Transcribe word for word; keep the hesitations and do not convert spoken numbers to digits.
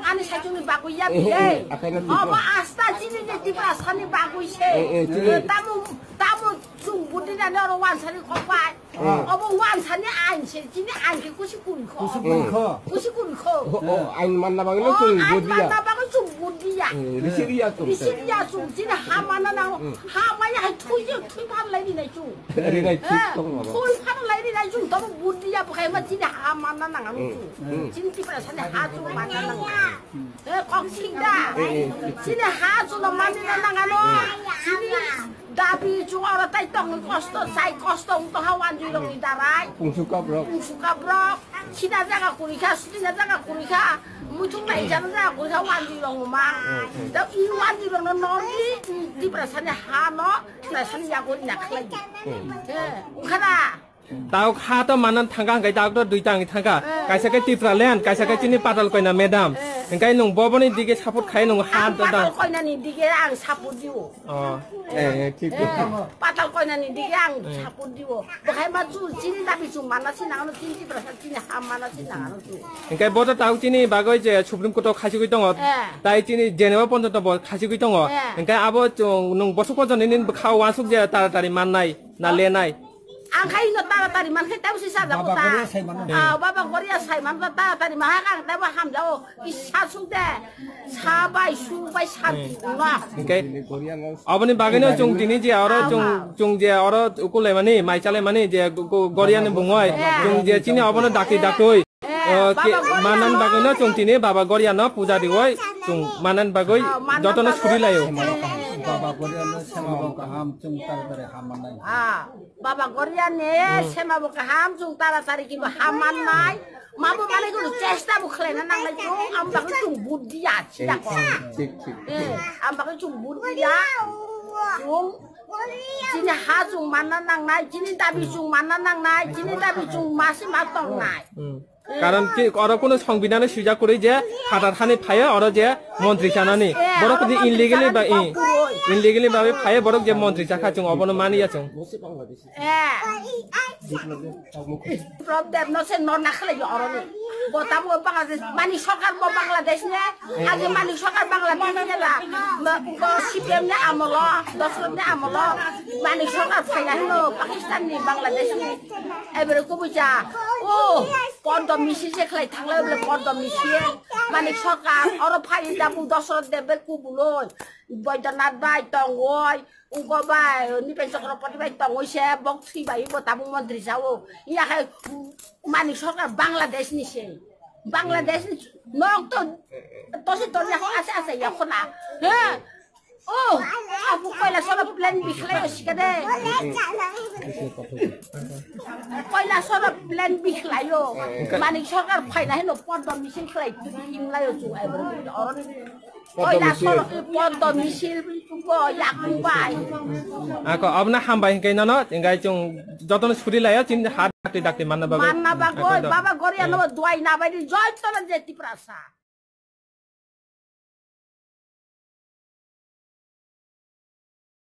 Ani saichungni bagwi ya Eh, eh, bile. eh, akhai na Obo Tripura. Asta chini je Tiprasani bagwi se. Eh, eh, chini. Tamo, tamo chung budi nani oro wansani khopai. Eh. Obo wansani ain se, chini ain ke kusi kun kho. Kusi kun kho. Kusi kun kho. Oh, oh, ain manna bagwi no Oh, chung ain budi ya. manna bagwi chung budi ya. Eh, risi riya chung. Risi riya chung, chini ha manna nang, Hmm. ha maya hai thui je, thui phan lai ni nai chung. Rinai thik Eh, tong abo. Thui phan lai ni nai chung, tamo budi ya, bukai ma chini ha manna nang ang Hmm. chung. Hmm. Chini Tiprasani ha chung manna nang. Eh, kok sing da. Eh, eh, eh. Chini ha chuno mani na nang ano. Chini dabi chung oro tai tong kosto, sai kosto ung to ha wanjui rong ni darai. Pungsu kabrok. Pungsu kabrok. China jaga kuri kha, china jaga kuri kha. Muchung nai jana jaga kuri kha wanjui rong ma. Eh, eh. Da i wanjui rong no nor di, Tiprasani ha no, Tiprasani ya kuri na khlai. Eh. Eh, ung kha da. Tawk ha to manan thangka hwnkhe tawk to dui tangwi thangka. Eh. Kaisa khe Tipraland, kaisa khe chini Patal Koina madam. Eh. Hwnkhe nwng boboni dige support khai nwng ha Ang to Patal dang. Koinani dige ang support diwo. Oh. Eh, eh, thik. Eh, Patal Koinani dige ang Eh. support diwo. Bokhai ma chu chini dabi chu mana si nangano chini Tiprasa chini ha mana si nangano chu. Hwnkhe bo to tawk chini bagwi je Supreme Court o khachigwi tongo. Eh. Tai chini Geneva porjonto bo khachigwi tongo. Eh. Hwnkhe abo chung nwng bosok porjonto nini bwkha o uansuk je taratari mannai na lenai. Ang khai no taratari man khai tabo si sa jago Baba ta. Goria sai mano. Ah, Baba Goria sai man ba taratari ma ha kang tabo ham jao. Isa su de. Sa bai su bai santi Hmm. no. Hingke aboni bagwino chung tini je oro chung, Ama. chung je oro ukulaimani, mai chalaimani je go-, go-, Goriani bungoi, Yeah. chung je chini obono dakti daktoi. Eh, Oh, ke, Baba Goria manan no. bagwino chung tini Baba Goriano puja diwoi, chung manan bagwi Ah, manan jotono bagwi. suri layo. Baba Goria no sema bang kaham chung taratari ham manai. Ah. Baba Goria ne Hmm. sema bo kaham chung taratari kibo ham mannai. Ma bo mane ko chesta bo khlaina nangnai chung, am bagwi chung budi ya chida ko. Thik, thik. Eh, am bagwi chung budi ya. Chung chini ha chung manna nangnai, chini dabi chung manna nangnai, chini dabi chung masi ma tongnai. Hmm. Karon ki oro kuno songbidhane swijak kwrwi je phatar hani phaio oro je montri chanani. Eh, Borok oro je montri illegally chanani ba, i, kok kwrwi. illegally babe phaio borok je montri chakha chung obono mani ya chung. Eh. Biplab Deb no se no nakhle yo oro ni. Bo tamo Bangladesh, mani sarkar bo Bangladesh ne, age mani sarkar Bangladesh ne la. Bo C P M ne amolo, Dosrot ne amolo, mani sarkar phaina hino Pakistan ni Bangladesh ni. Ebere kubucha. Oh, pondo misil je khlai thanglai bole pondo misil. Mani sarkar oro phai da bu Dosrot Deb bai kubuloi. Boidonath bai tongoi. Ugo bai, Nipen Chakraborty bai tongoi se, bok thwi bai, bo tabuk montri sao. Iya khai, mani sarkar Bangladesh ni se. Bangladesh ni nok to, tosi tonya ho ase ase ya khona. He? Oh, abu koila soro plan bikhlai o sikade. Koila soro plan bikhlai o. Mani sarkar phaina hino pondo misil khlai, himlai o chu ai bro. Oron Koila sorok ni pondo misil ko yakung bai. Ako, abna hambai hingke nono, hingke chung jotono suri layo, chini ha dakti dakti manna bagwi. Manna bagwi, Ako do. Baba Goria no duai na bai di, joy to na je Tiprasa.